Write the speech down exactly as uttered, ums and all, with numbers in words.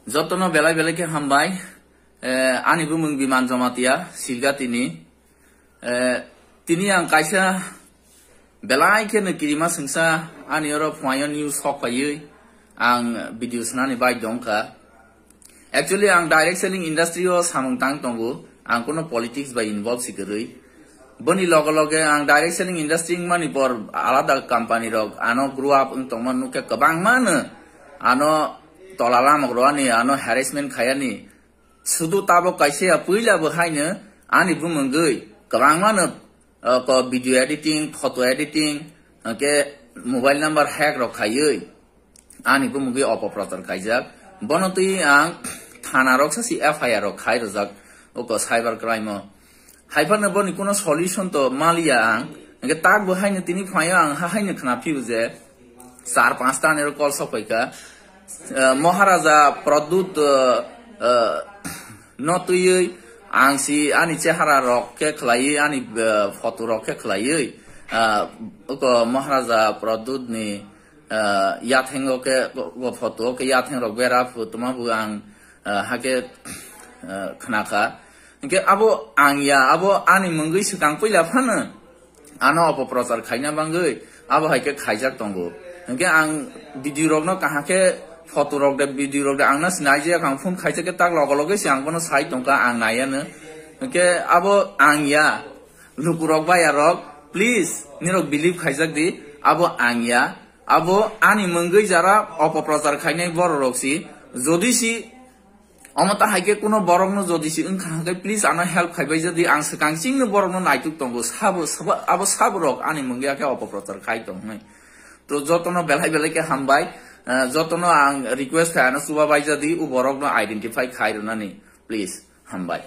Jotono belai belai khe hambai. Eh, ani bumung Biman Jamatia, Silgatini. Eh, tini ang kaisa belai kheno kirima sengsa ani oro phuaio news sok phaiwi ang video swnani bai dongkha. Actually, ang direct selling industry o samung tang tongo, ang kono politics bai involve si kwrwi. Boni loge loge ang direct selling industry wngmani por alada company rok ano grow up wng tongma nukhe kwbangma no ano tola lamok rwani, ano harassment khayani. Sudu tabok kaisa ya puila bo haino ani bumungwi kwbangma no, uh, ko video editing, photo editing, hwnkhe mobile number hack rok khaiwi ani bumungwi opoprochar khaijak. Bono twi ang thana rok sasi F I R rok khai rwjak, oko cyber crime o. Haiphano boni kuno solution to maliya ang. Hwnkhe tak bo haino tini phaio ang ha haino khna phio je char panch ta nero call sok phaikha. Eh, Maharaja Pradyut, eh, eh, no twiwi ang si ani chehara rok khe khlaiwi, ani, eh, photo rok khe khlaiwi, eh, oko Maharaja Pradyut ni, eh, yathengo khe, o photo o khe yatheng rok bera phu tuma bu ang, eh, hakhe, eh, khnakha. Hwnkhe abo ang ya, abo ani mungwi swkang puila phano ano opoprochar khaina bangwi abo hai khe khaijak tongo. Hwnkhe ang video rokno kaham khe photo rok de, video rok de ang no sinai je, ang phone khaijak khe tak logo loge se ang bono sai tongkha, ang naiya no. Hwnkhe abo ang ya, lukurok baya rok, please nirok believe khaijak di, abo ang ya, abo ani mungwi jara opoprochar khainai borok rok si, jodi si Omo ta hai khe kuno borok no jodi si wngkha hwnkhe please ano help khaibai jadi, ang swkang chingno borok no naituk tongo, sabo, sabo, abo sabo rok ani mungya khe opoprochar khai tong hwnwi. To jotono belai belai khe hambai, eh, jotono ang request khai ano chuba bai jadi, u borok no identify khai rwnani, please, hambai.